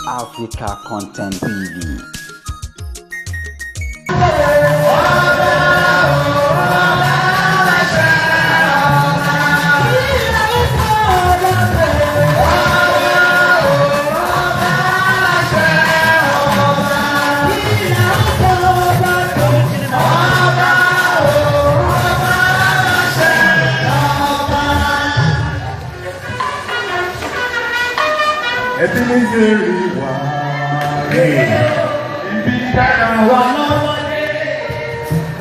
Africa Content TV. Ebenezer wà rè ibi tára wà lọ́wọ́ dé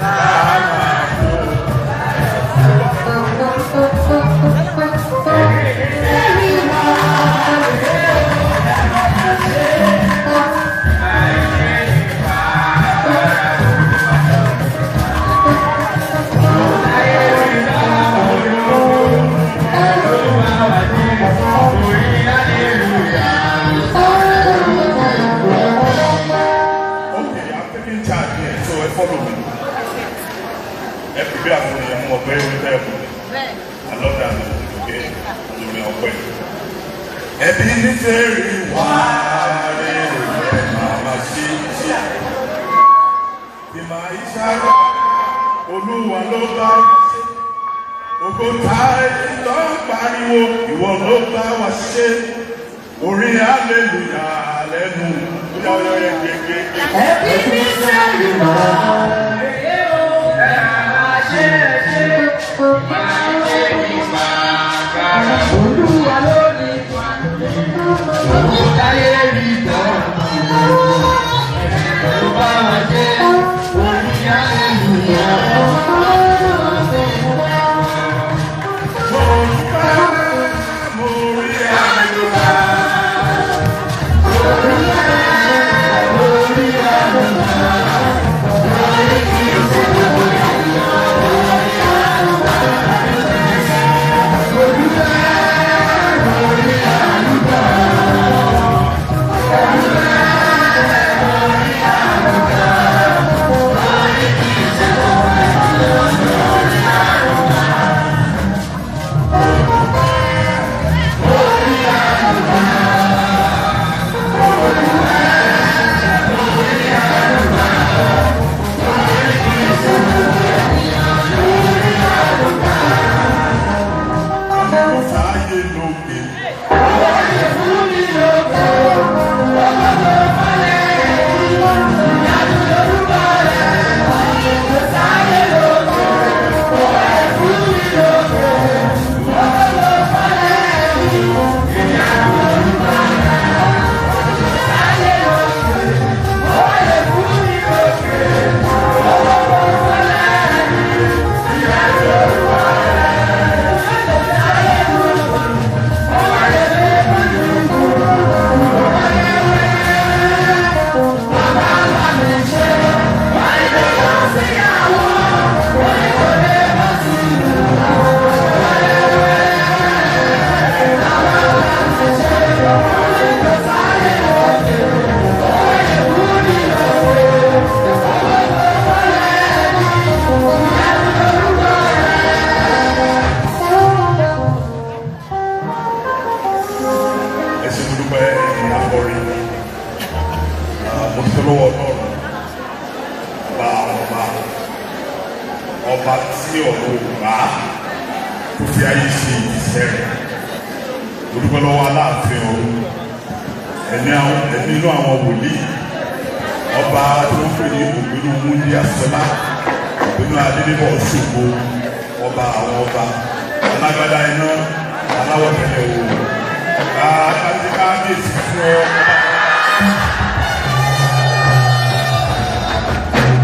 lára tó. Okay, I'm taking charge here, so ẹ follow me. Ẹ prepare fún mi, mo mọ̀ pé ó fẹ́ fún mi. I love that music, okay? Olómi ọpẹ́. Ebenezer wà rè màmá ṣe ṣe. Ìmọ̀ ìṣàrọ̀ Olúwa ló bá wa ṣe. Ògo táyé ló ń pariwo, ìwọ ló bá wa ṣe. Orin hallelujah lẹ́nu. Ó yá ó yá ó yá gbé gbé gbé. Mo dúpẹ́, mo rí àánú. Sáyé lókè. Ẹ ṣé mo dúpẹ́ ẹ̀yin akọrin. Mo dúpẹ́ lọ́wọ́ Ọlọ́run, ọba àwọn ọba, ọba tí ọ̀run ò bá tó fi ayé ṣe ìṣẹ́ rẹ̀. Mo dúpẹ́ lọ́wọ́ Aláàfin ọ̀run, ẹ̀mí inú àwọn wòlíì, ọba tí wọ́n pè ní Ògbénu Wúndíásọ́lá, Ògbénu Adélébọ̀ Ṣògo, ọba àwọn ọba, alágbádá iná, aláwọ̀ tẹ́lẹ̀ oòrùn. Kábíyèsí fún ọ ọba.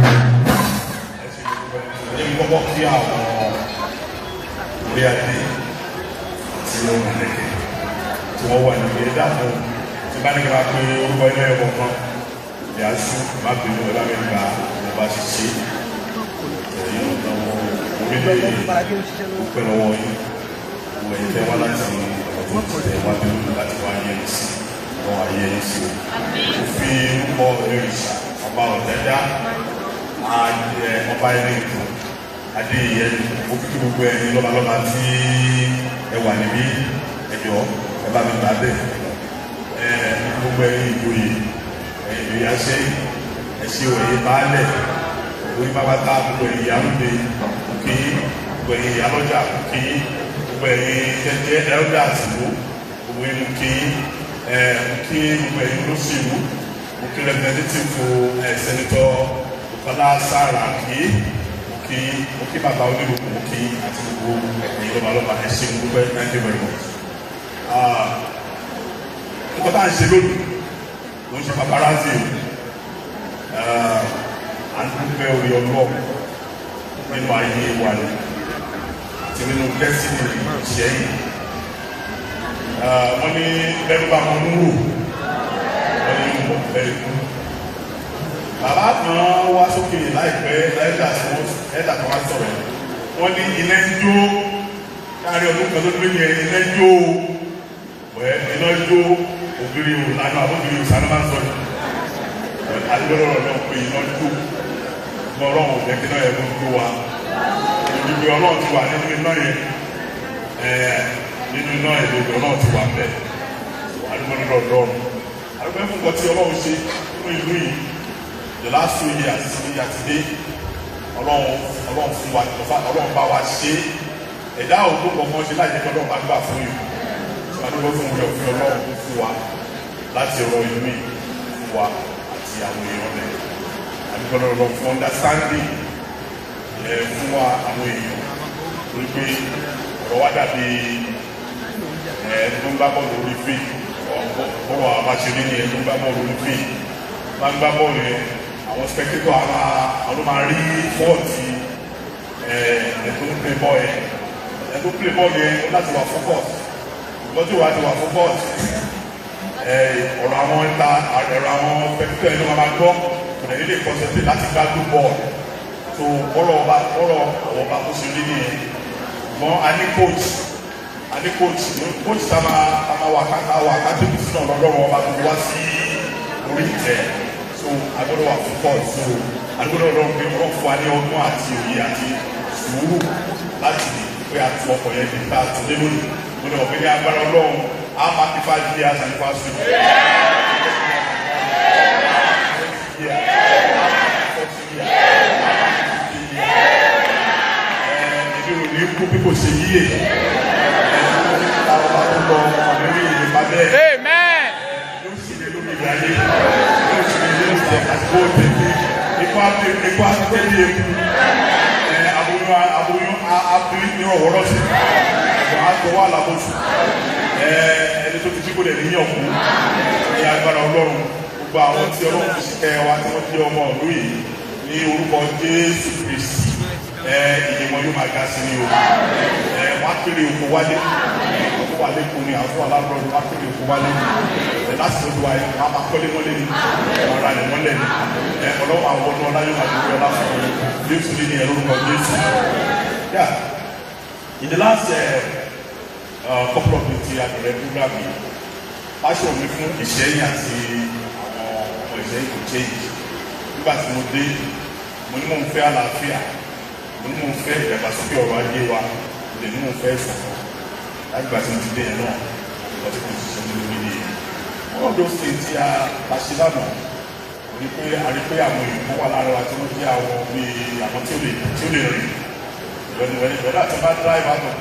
Ẹ ṣé mo dúpẹ́. Ẹ jẹ́ kí n kọ́kọ́ kí àwọn orí adé tí wọ́n wà lẹ́kẹ̀ẹ́ tí wọ́n wà níbi ẹ̀dá fún tí bá ní kí n máa pe orúkọ ilé ẹ̀kọ́ kan ìyá sú má bínú ẹ bá mi gbà mo bá ṣiṣẹ́ ẹ̀yìn ọ̀dọ́ orílẹ̀ dúpẹ́ lọ́wọ́ yín wọ ẹ̀yin tẹ́ wá láti ọdún tí tẹ́ wá bí láti wá yẹ ẹ sí wọ́n wá yẹ ẹ sí o. Mo fi orúkọ ẹ̀rìṣà ọba Ọ̀jájá ọba ẹni ètò Adéyẹyẹ mo fi kí gbogbo ẹni lọ́balọ́ba tí ẹ wà níbí ẹjọ́ ẹ bá mi gbà bẹ́ẹ̀. Ẹ gbogbo Gbogbo ẹ̀yin ìjòyè, ẹ̀yin ìjòyè Aṣẹ́yìn, ẹ ṣé o. Ẹ̀yin baálẹ̀ orí bàbá, gbogbo ẹ̀yin ìyálóde òkè, gbogbo ẹ̀yin ìyálọ́jà òkè, gbogbo ẹ̀yin tẹ́jẹ́ elders ìlú, gbogbo ẹ̀yin òkè ẹ̀ òkè, gbogbo ẹ̀yin olóṣèlú òkè, representative Senator Bukola Saraki òkè, òkè, bàbá onírúurú òkè àti gbogbo ẹ̀yin lọ́balọ́ba, ẹ ṣé, mo dúpẹ́. Thank you very much. Nǹkan tá à ń ṣe lónìí ló ń ṣe paparazzi o. À ń dúpẹ́ orí Ọlọ́run nínú ayé wa ni àti nínú destiny Ìṣẹ́yìn. Wọ́n ní bẹ́ẹ̀ bá mọ núrò, wọ́n ní mọ̀ fẹ́ ikú. Bàbá kan wá sókè láìpẹ́, ẹ̀dà kan wá sọ̀rọ̀, wọ́n ní ilé ń jó láàrin ọdún kan tó dúró yẹn, ilé ń jó wẹ́, iná jó ògiri ò lánàá, àbógiri ò sànú máa ń sọ yìí. Adúlọ́rọ̀ náà pé iná jó mọ, Ọlọ́run ò jẹ́ kí iná yẹn kó jó wa. Òdìgbò Ọlọ́run ti wà nínú iná yẹn, nínú iná yẹn lòdì, Ọlọ́run ti wà bẹ́ẹ̀. Adúlọ́rọ̀ Ọlọ́run, adúlọ́ fún nǹkan tí Ọlọ́run ṣe nínú ìlú yìí the last 2 years ní àtidé. Ọlọ́run fún wa, Ọlọ́run bá wa ṣe. Ẹ̀dá òkú kọ̀ọ̀kan ṣe láì jẹ́ kí Ọlọ́run bá gbà fún yìí. Adúlọ́ fún orí ọ̀fẹ́ Ọlọ́run tó fún wa láti ọ̀rọ̀ ìlú yìí fún wa àti àwọn èèyàn rẹ̀. Adúlọ́ lọ́wọ́ fún understanding ẹ̀ fún wa àwọn èèyàn, torí pé ọ̀rọ̀ wa dàbí ẹ̀ tó ń gbá bọ́ọ̀lù orí field. Bọ́ọ̀lù àwọn abáṣeré ni ẹ̀ tó ń gbá bọ́ọ̀lù orí field bá ń gbá bọ́ọ̀lù yẹn, àwọn spectator àwọn ló máa rí fault ẹ̀ tó ń play ball yẹn. Ẹ̀ tó ń play ball yẹn láti wà focus, ìgbọ́n tí wàá ti wà focus, ọ̀rọ̀ àwọn ẹ̀ta, ẹ̀rọ àwọn spectator ẹ̀ ló máa gbọ́, kò dẹ̀ nílé concentrate láti gbádùn bọ́ọ̀lù. So ọ̀rọ̀ ọba, ọ̀rọ̀ ọba tó ṣe rí nìyẹn. Ṣùgbọ́n a ní coach, a ní coach, coach tá a máa wà ká wà ká tóbi sínú ọ̀rọ̀ Ọlọ́run ọba tó wá sí orí ìtẹ́. So a gbọ́dọ̀ wà focus. So a gbọ́dọ̀ lọ pé Ọlọ́run fún wa ní ọgbọ́n àti òye àti sùúrù láti pé a tu ọkọ̀ yẹn nípa àtúndé lónìí. Mo ní ọ̀pẹ ní agbára Ọlọ́run á máa fi 5 years anniversary. Yeah. 40 years. Èmi ò ní kú bí kò ṣe yíyè. Táwọn bá tó lọ àmì ìyè bẹ́ẹ̀. Amen. Yóò sì lé lórí ìgbà ayé, yóò sì lé lórí ìgbà àsìkò tètè ikú ikú àtẹ́bí eku ẹ aboyún aboyún abúlé ní ọ̀wọ́rọ́ sí ẹ̀fọ́ àtọwọ́ àlàbọ̀sù ẹ ẹni tó ti jí kó lè níyàn kú ní agbára Ọlọ́run. Gbogbo àwọn tí Ọlọ́run fi ṣiṣẹ́ wa tí wọ́n jẹ́ ọmọ ìlú yìí, ní orúkọ Jésù Kristi, ẹ ìyè wọn yóò máa ga sí ní o. Ẹ wọ́n á kéré oko wálé, àwọn tó wà lẹ́kọ̀ọ́ ni, àwọn tó wà lábúrò ni, wọ́n á kéré oko wálé. Ẹ láti tó wáyé, wọ́n á máa kọ́lé mọ́lé ni, wọ́n ra lẹ̀ mọ́lẹ̀ ni. Ẹ Ọlọ́run àwọn ọdún ọlá yóò máa dúró ọlá fún wọn. Jésù ní ẹ lórúkọ Jésù. Yeah, in the last couple of weeks, a bẹ̀rẹ̀ program yìí, passion mi fún Ìṣẹ́yìn àti àwọn ọmọ Ìṣẹ́yìn kò change. Nígbà tí mo dé, mo ní mò ń fẹ́ àlàáfíà, mo ní mò ń fẹ́ ìdàgbàsókè ọrọ̀ ajé wa, mo dẹ̀ ní mò ń fẹ́ ìṣọ̀kan. Láti ìgbà tí mo ti dé yẹn náà, nǹkan tí mo ti ṣiṣẹ́ ní lórí nìyẹn. One of those things tí a bá ṣe lánàá, mo ní pé a rí pé àwọn èèyàn kan wà lára wa tí wọ́n jẹ́ àwọn bíi àwọn tí ó lè rìn. When àti bá drive out of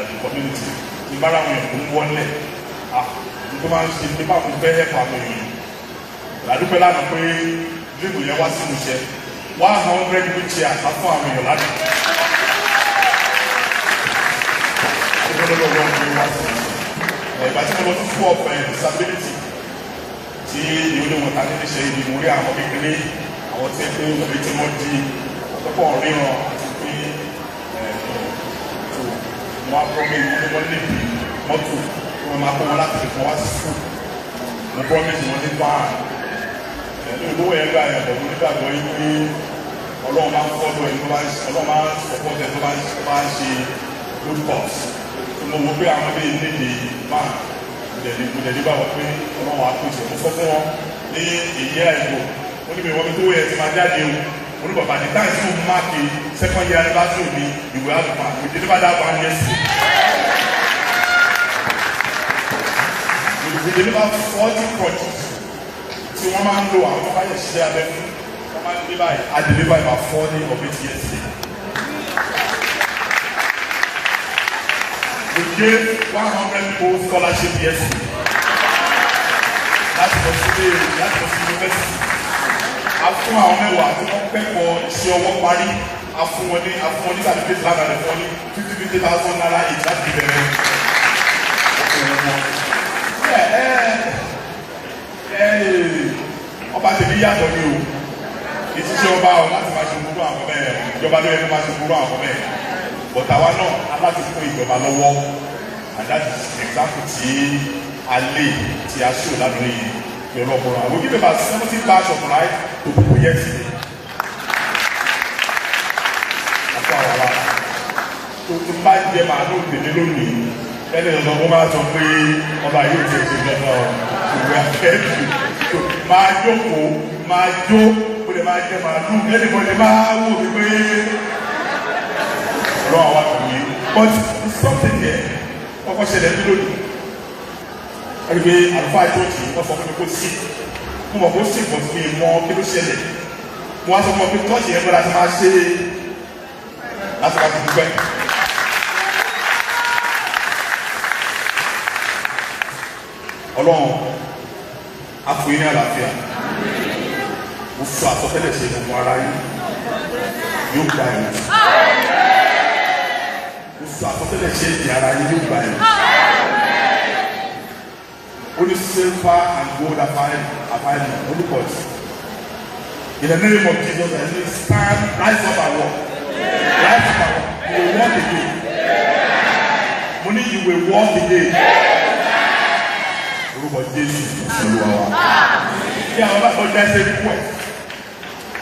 the community, tí bá ra àwọn èèyàn tó ń wọlé, ah, ní tó máa ń ṣe nípa kó fẹ́ help àwọn èèyàn. Àdúpẹ́ lánàá pé dream yẹn wá sí ìmúṣẹ. 100 wheelchair á fún àwọn èèyàn lánàá. Àdúpẹ́ lọ́wọ́ wọn pé wá sí ìmúṣẹ. Ìgbà tí mo lọ sí school of disability tí ìwé wọn ta ní ṣe ibi, mo rí àwọn kékeré, àwọn tí ẹ pé wọ́n ti wọ́n di ọ̀pọ̀ ríran àti pé ẹ̀ tó wọ́n á promise wọn ní wọ́n lè bí mọ́tò tí wọ́n máa kó wọn láti fi fún wá sí school. Mo promise wọn ní van ẹ̀ ní olówó yẹn gbà yẹn bọ̀. Mo nígbàgbọ́ yín pé Ọlọ́run máa ń fọ́dọ̀ ẹni tó bá ń ṣe, Ọlọ́run máa ń support ẹni tó bá ń ṣe good cause. Tó mo wo pé àwọn ilé nídìí van, mo dẹ̀ ní báwọ̀ pé Ọlọ́run á pèsè. Mo sọ fún wọn ní èyí àìgbò, ó ní mi wọ́n mi tó yẹ ti máa jáde o. Mo ní bàbá ní táyì tí mo mark second year anniversary mi, ìwé àdùnmá, we deliver that one yesterday. Mo We deliver 40 projects. Tí wọ́n máa ń lo àwọn tó bá yẹ ṣiṣẹ́ abẹ fún, wọ́n máa ń dé báyìí. I deliver about 40 of it yesterday. We gave 100 people scholarship yesterday. Láti lọ sí ilé, láti lọ sí university. A fún àwọn 10 tí wọ́n kẹ́kọ̀ọ́ iṣẹ́ ọwọ́ parí. A fún wọn ní certificate lára rẹ̀, fún wọn ní 50,000 naira each láti fi bẹ̀rẹ̀ okòwò wọn. Ẹ ọba tèmi yàtọ̀ ni o, ìṣiṣẹ́ ọba o láti máa ṣe gbogbo àwọn bẹ́ẹ̀. Ìjọba ló yẹ kó máa ṣe gbogbo àwọn bẹ́ẹ̀, but àwa náà aláti fún ìjọba lọ́wọ́, and that is example tí a lè tí a ṣò lánàá yìí ní ọlọ́pọ̀lọpọ̀. I will give about 70 bags of rice to people yesterday. Àti àwọn ará tó ti bá jẹ màálù tèmi lónìí ẹni lọ́dọ̀, wọ́n máa sọ pé ọba yóò ti ṣe dandan ìwé akẹ́kọ̀ọ́ tó máa jókòó, máa jó, ó lè máa jẹ màálù, ẹnìkan máa wò mí pé ọlọ́run àwa kò ní. But something here kọ́kọ́ ṣẹlẹ̀ ní lónìí, ẹni pé àlùfáà church wọ́n sọ fún mi kó sí, mo mọ̀ kó sí, kò sí mọ kí ló ṣẹlẹ̀. Mo wá sọ fún ọ pé church yẹn gbọ́dọ̀ láti máa ṣe, láti máa fi dúpẹ́. Ọlọ́run á fún yín ní àlàáfíà. Mo sọ àsọtẹ́lẹ̀ ṣe, gbogbo ara yín yóò gba ẹ̀wọ̀n. Mo sọ àsọtẹ́lẹ̀ ṣe, ìdí ara yín yóò gba ẹ̀wọ̀n. Ó ní silver and gold have I none. Holy God, in the name of Jesus, I say, stand, rise up and walk, rise up and walk. You will walk again. Mo ní you will walk again. Orúkọ Jésù Olúwa wa. Kí àwọn bá kọjá ṣe request,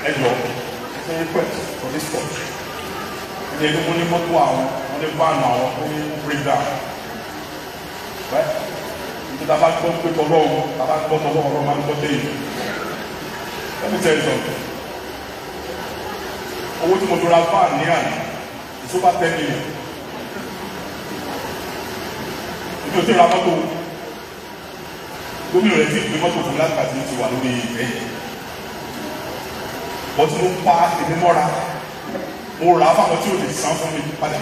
ẹ jọ ṣe request for this church. Ẹni ẹni mo ní mọ́tò àwọn, wọ́n ní van àwọn ó ní break down. Right, nítorí tá a bá gbọ́ pé tọ́lọ́run, tá a bá gbọ́ tọ́lọ́run, Ọlọ́run máa ń gbọ́ téyìn. Let me tell you something. Owó tí mo fi ra van ní àná is over 10 million. Èmi ò tí ì ra mọ́tò. Gómìnà rẹ̀ ti gbé mọ́tò fún mi láti pàtó ti wà lórí ẹ̀yìn, but mo pa èmi mọ́ra, mo rà á fáwọn tí ò lè san fún mi padà.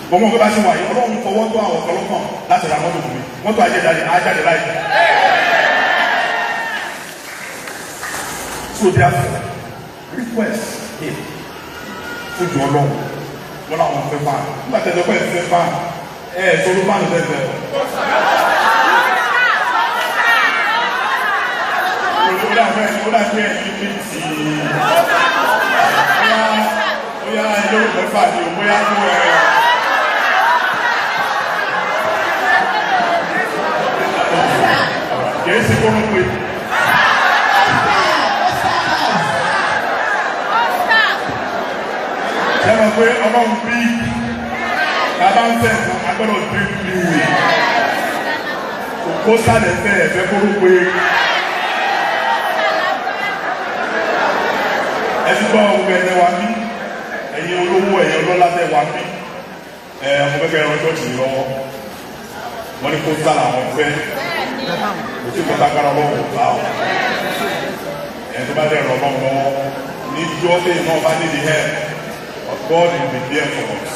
Gbọ́mọ̀ pé bá ṣe wà yìí, Ọlọ́run fọwọ́ tó àwọn ọ̀pọ̀lọpọ̀ láti ra mọ́tò fún mi. Mọ́tò ajẹ́jáde ajáde láìpẹ́. So therefore, request here fún jù Ọlọ́run, wọn làwọn fẹ́ fà nígbà tẹ̀sán pé ẹ fẹ́ fà ẹ ẹ tó ló bá nù fẹ́. Ó dà fẹ́ ní bí ti bóyá ẹ lórí mẹ́fà ni o, bóyá tó ẹ. Kìí ṣe kó ló pé. Ṣé ẹ mọ̀ pé Ọlọ́run bí bàbá ń fẹ́ nǹkan, a gbọ́dọ̀ dream big. Kó sálẹ̀ fẹ́ ẹ̀fẹ́ kó ló pé. Ẹ ti gbọ́ ohun ẹ̀yẹ wa bí, ẹ̀yin olówó, ẹ̀yin ọlọ́lá tẹ̀ wá bí, ẹ̀ ọmọ bẹ́ẹ̀ ẹ̀rọ church lọ́wọ́. Wọ́n ní kó sálà àwọn fẹ́, kò sí kó tágbára Ọlọ́run kò bá ọ. Ẹ̀ tó bá dẹ̀ rọ Ọlọ́run lọ́wọ́ ní jọ́dé náà bá ní the help of God will be there for us.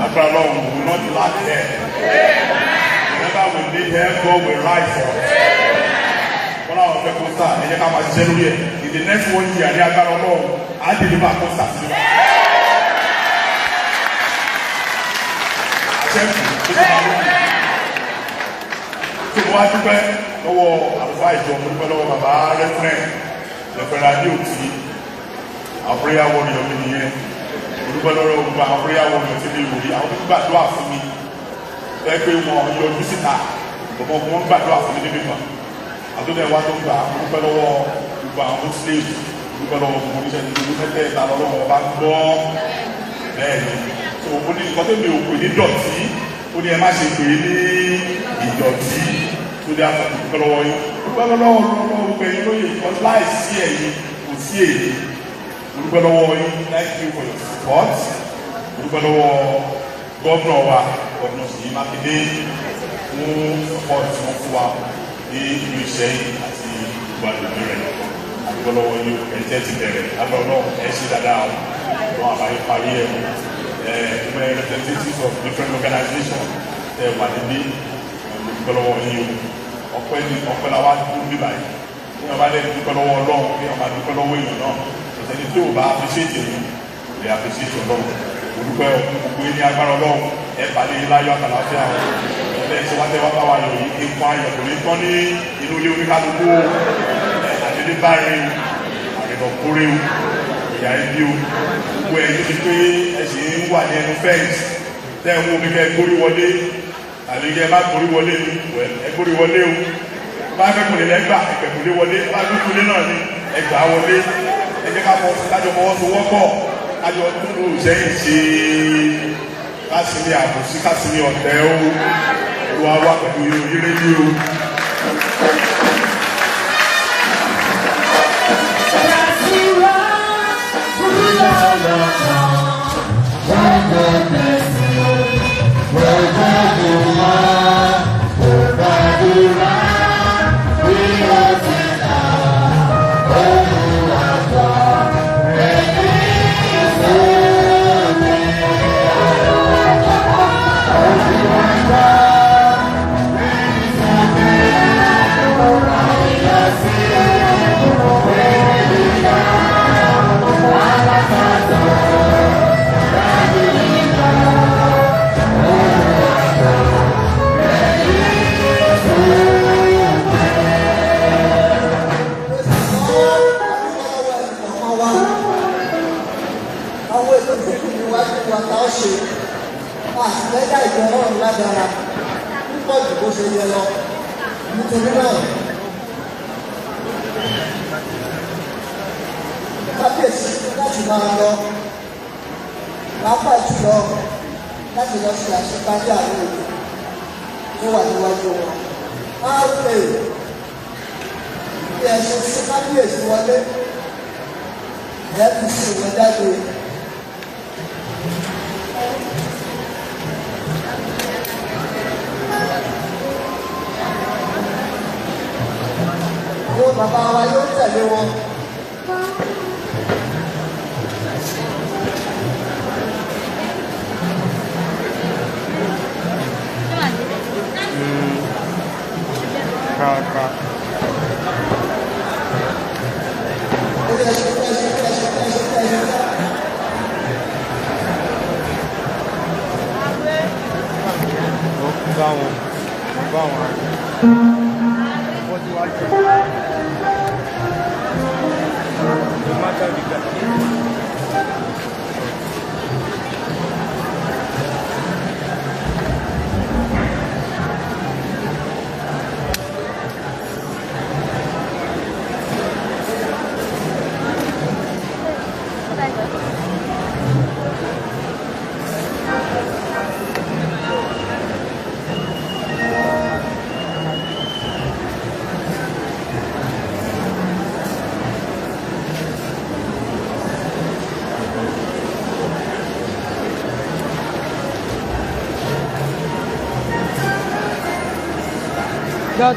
Agbára Ọlọ́run will not lack help. Whenever we need help, God will rise for us. Wọ́n láwọn fẹ́ kó sáà, ẹ jẹ́ ká máa ṣiṣẹ́ lórí ẹ̀. In the next one year, ní agbára Ọlọ́run, á deliver kó sáà sí wa. Àṣẹ́kù tó ti máa lókun. Tó mo wá dúpẹ́ lọ́wọ́ àlùfáà ìjọ, mo dúpẹ́ lọ́wọ́ bàbá Reverend Adéòtí, àwọn prayer warrior mi nìyẹn. Mo dúpẹ́ lọ́wọ́ gbogbo àwọn prayer warrior tí mi wò rí, àwọn tó gbàdúrà fún mi. Ẹ pé wọn yọjú síta, bọ̀bọ̀ wọn gbàdúrà fún mi níbi kan. Àtúndẹ̀ wa tó gbà, mo dúpẹ́ lọ́wọ́ gbogbo àwọn Muslim, mo dúpẹ́ lọ́wọ́ gbogbo oníṣẹ́ ní gbogbo mẹ́tẹ̀ẹ̀ta lọ́wọ́ ọba gbọ́. Bẹ́ẹ̀ ni, so mo ní nǹkan tó mi ò pè ní dọ̀tí, ó ní ẹ má ṣe pè é ní ìdọ̀tí. Tó dé àpò, dúpẹ́ lọ́wọ́ yín, dúpẹ́ lọ́wọ́ gbogbo ẹ̀yin lóye ìkọ́, láìsí ẹ̀yin kò sí èyí. Mo dúpẹ́ lọ́wọ́ yín, thank you for your support. Mo dúpẹ́ lọ́wọ́ governor wa, Governor Ṣèyí Mákindé. Fún support tí wọ́n fún wa ní ìlú Ìṣẹ́yìn àti gbogbo àgbègbè rẹ̀. Àdúgbò lọ́wọ́ yìí o, ẹ̀jẹ̀ ti bẹ̀rẹ̀ lábẹ́ Ọlọ́run, ẹ̀ ṣe dáadáa o, wọn àbáyé parí ẹ̀ ẹ̀ representatives of different organizations ẹ̀ wà níbí, àdúgbò lọ́wọ́ yìí o. Ọpẹ́ ní ọpẹ́ la wá dúró bí báyìí. Ní ọba lẹ́nu dúpẹ́ lọ́wọ́ Ọlọ́run, ní ọba dúpẹ́ lọ́wọ́ èèyàn náà, ìṣẹ́ni tí ò bá appreciate èèyàn lè appreciate Ọlọ́run. Olùpẹ́ gbogbo ní agbára Ọlọ́run, ẹ̀ balẹ̀ láyọ̀ àtàlàáfíà o. Ẹ̀ ṣe wá tẹ́ wá bá wa yọ̀ yìí, nǹkan ayọ̀ kò ní tán ní inú ilé oníkálukú o. Àdédé báyìí o, àrìnà kórè o, ìyá ẹbí o. Gbogbo ẹ̀ ní ti pé ẹ ṣì ń wà ní ẹnu fẹ́ǹsì, tẹ́ ń wo mi kẹ́ gbórí wọlé, tàbí kẹ́ má gbórí wọlé ni, ẹ gbórí wọlé o. Bá fẹ́ kùnlé lẹ́gbà, ẹgbẹ̀kùnlé wọlé, bá fẹ́ kùnlé náà ni ẹgbà wọlé. Ẹ jẹ́ ká fọ kájọ fọwọ́sowọ́pọ̀, kájọ túnú Ìṣẹ́yìn ṣe, kásìmí àbòsí, kásìmí ọ̀tẹ̀ o. Olúwa wà pẹ̀lú yín ní o. Àwọn ètò ìdìbò níwájú wa ta ó ṣe àtìlẹ́yà ìjọ Ọlọ́run lágara púpọ̀ jù bó ṣe yẹ lọ. Nítorí náà, kábíyèsí láti máa lọ, pàápàá jùlọ láti lọ ṣe àṣeparí àwọn ètò tó wà níwájú wọn. Á pè bí ẹ ṣe sí kábíyèsí wọlé, ẹ fi sí ìwé jáde. Àwọn bàbá wa yóò tẹ̀lé wọn. Kaka. Ó bá wọn, ó bá wọn. Wọ́n ti wá jù. No matter the guy. Got.